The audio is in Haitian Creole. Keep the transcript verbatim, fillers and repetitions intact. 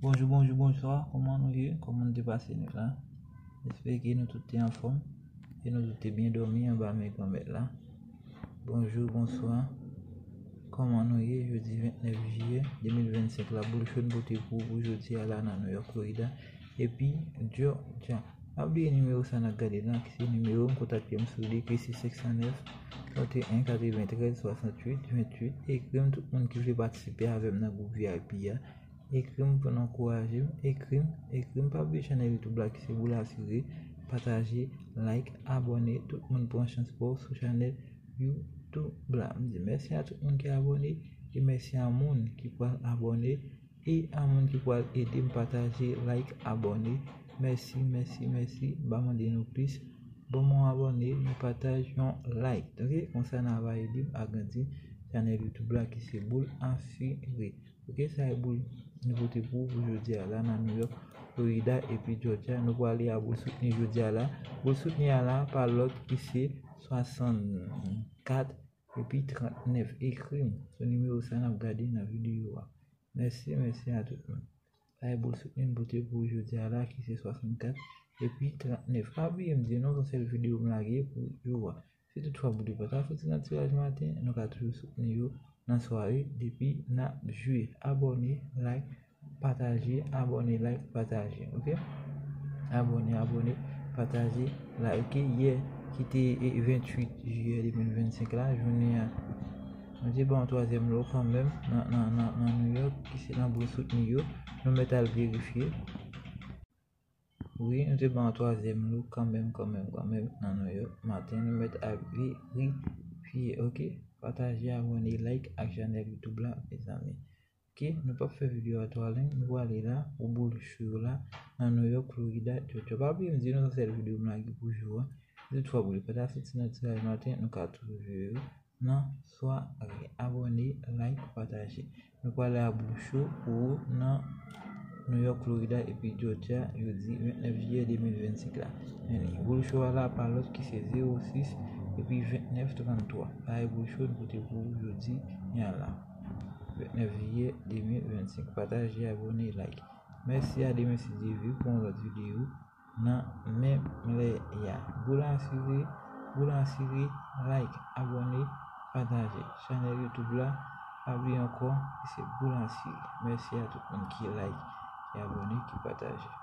Bonjou, bonjou, bonswa. Kòman nou ye? Kòman nou te pase nwit la? Espere ke nou tout te anfòm e nou tout te byen dòmi anba men Granmèt la. Bonjou, bonswa. Kòman nou ye? Jodi vennèf jiyè de mil vennsenk la, boul cho n pote pou ou pou jodi a la nan New York, Florida, epi Georgia. Pa bliye nimewo sa n ap gade la, ki se nimewo m, kontakte m sou li, ki se senk san nèf, trannteyen, katreventrèz, swasanntuit, venntuit. Ekri m, tout moun ki vle patisipe avè m nan gwoup V I P a. Ekri m pou n ankouraje m. Ekri m, ekri m. Pa bliye chanèl YouTube la ki se Boul Asire. Pataje, like, abòne. Tout moun pran chans pa w sou chanèl YouTube la. M di mèsi a tout moun ki abòne e mèsi a moun ki pral abòne e a moun ki pral ede m pataje, like, abòne. Mèsi, mèsi, mèsi. M pa mande nou plis. Ban m yon abòne, yon pataj, yon like. Ok? Konsa n a va ede m agrandi chanèl YouTube la ki se Boul Asire. Ok, sa e boul nou pote pou ou pou jodi a la nan New York, Florida epi Georgia. Nou prale a boul soutni jodi a la. Boul soutni a la pa lòt ki se swasannkat epi trannèf. Ekri m sou nimewo sa n ap gade nan videyo a. Mèsi, mèsi a tout moun. Sa e boul soutni n pote pou ou jodi a la ki se swasannkat epi trannèf. Pa bliye m di nou se yon sèl videyo m lage pou jou a. Si toutfwa boul yo pa ta soti nan tiraj maten, nou ka toujou soutni yo nan sware depi n ap jwe. Abòne, like, pataje, abòne, like, pataje, ok? Abòne, abòne, pataje, like, ok? Yè ki te, e, venntuit jiyè de mil vennsenk la, jounen an, nou te ba yon twazyèm lo kanmenm nan, nan, nan, nan New York, ki se nan boul soutni yo. Nou mèt al verifye. Wi, nou te ba yon twazyèm lo kanmenm, kanmenm, kanmenm nan New York maten. Nou mèt al verifye, ok? Pataje, abòne, like ak chanèl YouTube la, mezanmi. Ok, nou p ap fè videyo a twò long, nou prale la pou boul cho yo la nan New York, Florida, Georgia. Pa bliye m di nou se yon sèl videyo m lage pou jou a. Si toutfwa boul yo pa ta soti nan tiraj maten, nou ka toujou jwe yo nan sware. Abòne, like, pataje. Nou prale a boul cho pou ou nan New York, Florida epi Georgia, jodi vennèf jiyè de mil vennsenk la. Men li, boul cho a la pa lòt ki se zewo sis epi vennèf tranntwa. Sa e boul cho n pote pou ou jodi a la, vennèf jiyè de mil vennsenk. Pataje, abòne, like. Mèsi a demen si Dye vle pou yon lòt videyo nan menm lè a. Boul Asire, Boul Asire, like, abòne, pataje. Chanèl YouTube la, pa bliye ankò, se Boul Asire. Mèsi a tout moun ki like, ki abòne, ki pataje.